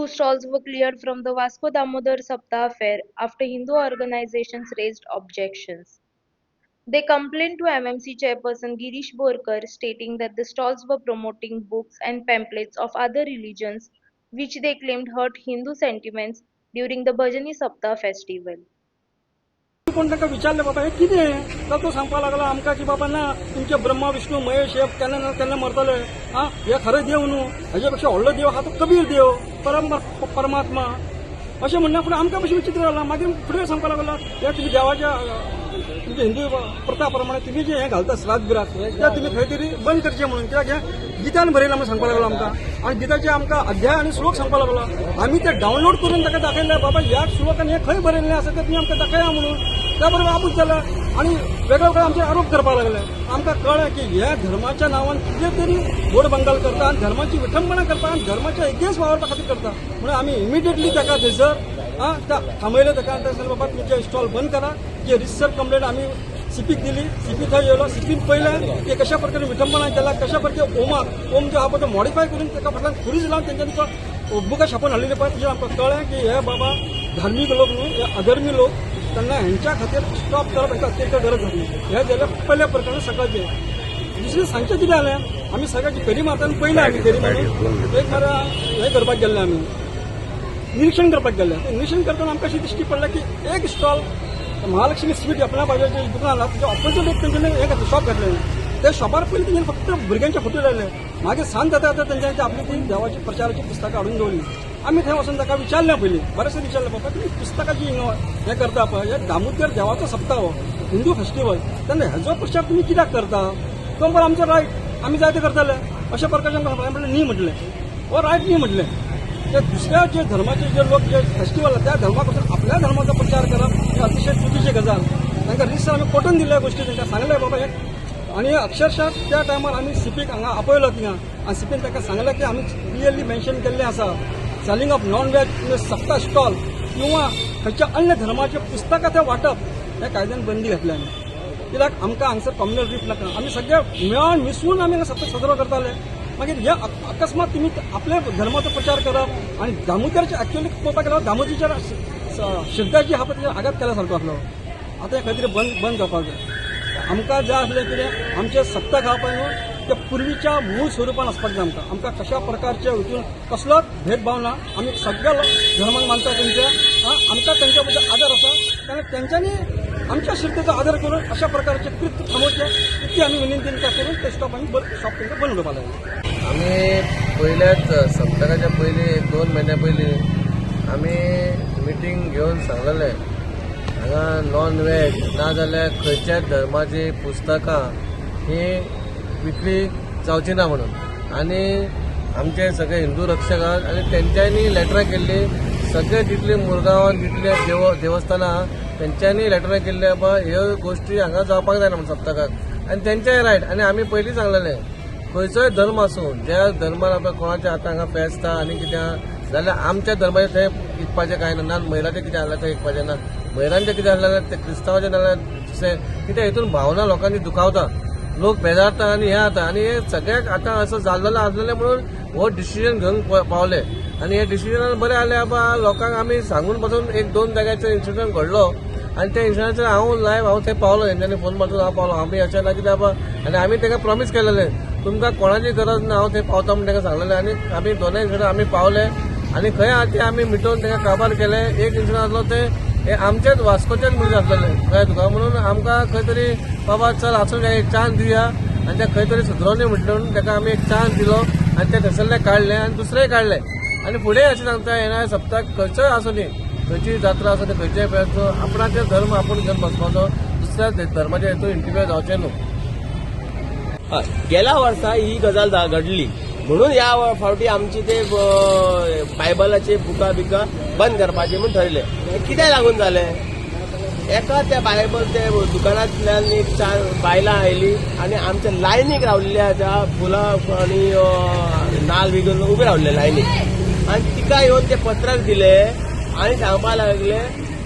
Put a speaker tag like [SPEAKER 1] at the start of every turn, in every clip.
[SPEAKER 1] Two stalls were cleared from the Vasco Damodar Saptah fair after Hindu organisations raised objections. They complained to MMC chairperson Girish Borkar, stating that the stalls were promoting books and pamphlets of other religions, which they claimed hurt Hindu sentiments during the Bhajani Saptah festival.
[SPEAKER 2] कोण ताका विचारलें, बाबा, हें कितें? तर तो सांगपाक लागलो आमकां की बाबा ना, तुमचे ब्रह्मा, विष्णू, महेश हे केन्ना ना केन्ना मरतले. आं, हे खरे देव न्हू, हेजे पेक्षा व्हडलो देव आहा तो कबीर देव, परम परमात्मा, अशें म्हणना फुडें आमकां कशें विचित्र जालां. मागीर फुडें सांगपाक लागलो, हे तुमी देवाच्या, तुमच्या हिंदू प्रथा प्रमाणे तुमी जे हें घालता श्राद्ध बिराद, ते तुमी खंय तरी बंद करचें म्हणून, कित्याक हें गितान बरयलां म्हणून सांगपाक लागलो आमकां आनी गिताचे आमकां अध्याय आनी श्लोक सांगपाक लागलो. आमी ते डावनलोड करून ताका दाखयले, बाबा, ह्या श्लोकान हें खंय बरयल्लें आसा तें तुमी आमकां दाखया म्हणून. त्या बरोबर आपूस जाला आनी वेगळे वेगळे आमचे आरोप करपाक लागले. आमकां कळ्ळें की ह्या धर्माच्या नांवान कितें तरी गोड बंगाल करता आनी धर्माची विटंबना करता आनी धर्माच्या एगेन्स्ट वावरपा खातीर करता म्हणून आमी इमिडिएटली ताका थंयसर आं थांबयलें ताका आनी ताका सांगलें, बाबा, तुमचे स्टॉल बंद करा. की रितसर कंप्लेंट आमी सीपीक दिली. सीपी थंय येयलो. सीपीन पळयलें की कशा प्रकारे विटंबना केला, कशा प्रकारे ओमाक, ओम जो आहा पळय तो मॉडिफाय करून ताका फाटल्यान खुरीस लावन तेंच्यांनी तो बुकां छापून हाडलेली पळय, तेजेर आमकां कळ्ळें की हे बाबा धार्मीक लोक न्हू, हे अधर्मी लोक. तेन्ना हेंच्या खातीर स्टॉप करप हेका अत्यंत गरज आसली. हें जालें पयल्या प्रकरण सकाळचें. दुसरें सांजचें कितें जालें, आमी सगळ्याची फेरी मारतना पयलें, आमी फेरी मारून एक मारा हें करपाक गेल्ले, आमी निरिक्षण करपाक गेल्ले. ते निरिक्षण करतना आमकां अशें दिश्टी पडलें की एक स्टॉल, महालक्ष्मी स्वीट आपल्या बाजूचें दुकान आसा, तेच्या ऑपोजीट एक तेंच्यांनी हें घातलें, शॉप घातलें. त्या शॉपार पयलीं तेंच्यांनी फक्त भुरग्यांचे फोटो लायले. मागीर सांज जाता जाता तेंच्यांनी आपली ती देवाची प्रचाराची पुस्तकां हाडून दवरली. आमी थंय वचून ताका विचारलें, पयलीं बरेंचशें विचारलें, बाबा, तुमी पुस्तकां जी हें करता पळय, हे दामोदर देवाचो सप्ताह हो, हिंदू फेस्टिवल, तेन्ना हेजो प्रचार तुमी कित्याक करता? तो म्हणटा, आमचो रायट, आमी जाय ते करतले, अशा प्रकारचें आमकां सांगलें. म्हणलें, न्ही म्हटलें, हो रायट न्ही म्हटलें. ते दुसऱ्या जे धर्माचे जे लोक जे फेस्टिवल, त्या धर्मा पासून आपल्या धर्माचो प्रचार करप हे अतिशय चुकीची गजाल. तांकां रितसर आमी पटोवन दिल्ल्या गोश्टी तांकां सांगले, बाबा, हे. आनी अक्षरशः त्या टायमार आमी सीपीक हांगा आपयलो थिंगा आनी सीपीन तांकां सांगलें की आमी क्लियरली मेन्शन केल्लें आसा, selling of non veg Saptah stall किंवा खंयच्या अन्य धर्माचे पुस्तकां ते वांटप हे कायद्यान बंदी घातल्या आमी. कित्याक आमकां हांगसर कम्युनल रिफ्ट नाका. आमी सगळे मेळून मिसळून आमी हांगा सप्तक साजरो करताले. मागीर हे अकस्मात तुमी आपल्या धर्माचो प्रचार करप आनी दामोदराचे, एक्च्युअली पळोवपाक गेल्यार दामोदरच्या श्रद्धा जी आहा पळय तेजेर आघात केल्या सारको आसलो. आतां हें खंय तरी बंद बंद जावपाक जाय. आमकां जाय आसलें कितें, आमचें सप्तक आहा पळय न्हू, ते पुर्वीच्या मूळ स्वरुपान आसपाक जाय आमकां. आमकां कशा प्रकारचे हितून कसलोच भेदभाव ना. आमी सगळ्या धर्मांक मानता तेंच्या. आं, आमकां तेंच्या बद्दल आदर आसा. तेन्ना तेंच्यांनी आमच्या श्रद्धेचो आदर करून अशा प्रकारचे कृत्य थांबोवचें, इतकी आमी विनंती तांकां करून ते स्टॉप आमी शॉप तांकां बंद उडोवपाक लागले.
[SPEAKER 3] आमी पयल्याच सप्तकाच्या पयलीं, एक 2 म्हयन्या पयलीं आमी मिटींग घेवन सांगलेले, हांगा नॉन व्हेज ना जाल्यार खंयच्याच धर्माची पुस्तकां ही विक्री जावची ना म्हणून. आनी आमचे सगळे हिंदू रक्षक आहात आनी तेंच्यांनी लेटरां केल्ली. सगळे जितली मुरगांवान जितले देवस्थानां आहा, तेंच्यांनी लेटरां केल्ली, बाबा, ह्यो गोश्टी हांगा जावपाक जायना म्हणून सप्तकाक. आनी तेंचेय रायट. आनी आमी पयलीं सांगलेले, खंयचोय धर्म आसूं, ज्या धर्मान आतां कोणाच्या आतां हांगा फेस्त आहा आनी कितें आहा जाल्यार आमच्या धर्माचें थंय विकपाचें कांय ना. ना महिलाचें कितें आसल्यार थंय विकपाचें ना, महिलांचें कितें आसलें जाल्यार ते क्रिस्तांवाचें नाल्यार दुसरें कितें. हितून भावना लोकांची दुखावता, लोक बेजारता आनी हें जाता. आनी हे सगळ्याक आतां असो जाल्लेलो आसलेलें म्हणून हो डिसिजन घेवन पावले. आनी हे डिसिजनान बरें जालें बाबा, लोकांक आमी सांगून पासून एक दोन जाग्याचेर इन्सिडंट घडलो आनी त्या इन्सिडंटाचेर हांव लायव हांव थंय पावलो. तेंच्यांनी फोन मारतूच हांव पावलो. आमी अशें ना कितें बाबा. आनी आमी ताका प्रॉमीस केलेलें, तुमकां कोणाची गरज ना, हांव थंय पावता म्हूण ताका सांगलेलें. आनी आमी दोनूय इन्सिडंट आमी पावले आनी खंय आहा ते आमी मिटोवन ताका काबार केले. एक इन्सिडंट आसलो, ते हे आमचेच वास्कोचेच मनीस आसलेले, कळ्ळें तुका? म्हणून आमकां खंय तरी बाबा चल आसूं, एक चान्स दिवया आनी ते खंय तरी सुदरोवनी म्हणून ताका आमी एक चान्स दिलो आनी ते थंयसरले काडले आनी दुसरेय काडले. आनी फुडें अशें सांगता, येणाऱ्या सप्तक खंयचोय आसूं न्ही, खंयचीय जात्रा आसूं न्ही, खंयचेय फेस्त, आपणाचे धर्म आपूण घेवन बसपाचो, दुसऱ्या धर्माच्या हितून इंटरफियर जावचें न्हू.
[SPEAKER 4] हय, गेल्या वर्सा ही गजाल घडली म्हणून ह्या फावटी आमची ते बायबलाचे बुकां बिकां बंद करपाचे म्हूण ठरयलें. कित्याक लागून जालें, एका त्या बायबल ते दुकानांतल्यान एक चार बायलां आयली आनी आमच्या लायनीक रावल्ली आसा, फुलां आनी नाल बी घेवन उबे रावल्ले लायनीक आनी तिका येवन ते पत्रक दिले आनी सांगपाक लागले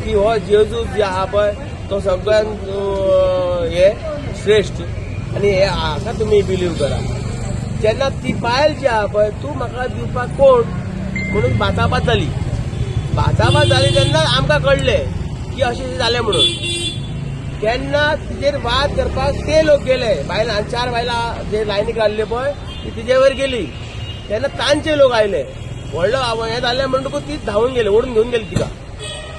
[SPEAKER 4] की हो जेजू जे आहा पळय तो सगळ्यांत हे श्रेश्ठ आनी हे हाका तुमी बिलीव करा. जेन्ना ती बायल जी आहा पळय, तूं म्हाका दिवपाक कोण? म्हणून बाचाबाच जाली. बाचाबाच जाली तेन्ना आमकां कळ्ळें की अशें अशें जालें म्हणून. तेन्ना तिजेर वाद करपाक ते लोक गेले. बायलां चार बायलां जे लायनीक रावल्ले पळय ती तिजेवर गेली. तेन्ना तांचे लोक आयले. व्हडलो हें जालें म्हणटकूच ती धांवून गेली, ओडून घेवन गेली तिका.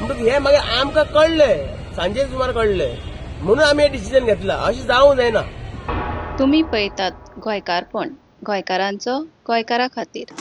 [SPEAKER 4] म्हणटकूच हें मागीर आमकां कळ्ळें, सांजे सुमार कळ्ळें, म्हणून आमी हें डिसिजन घेतलां. अशें जावंक जायना.
[SPEAKER 5] तुमी पळयतात गोंयकारपण, गोंयकारांचो गोंयकारा खातीर.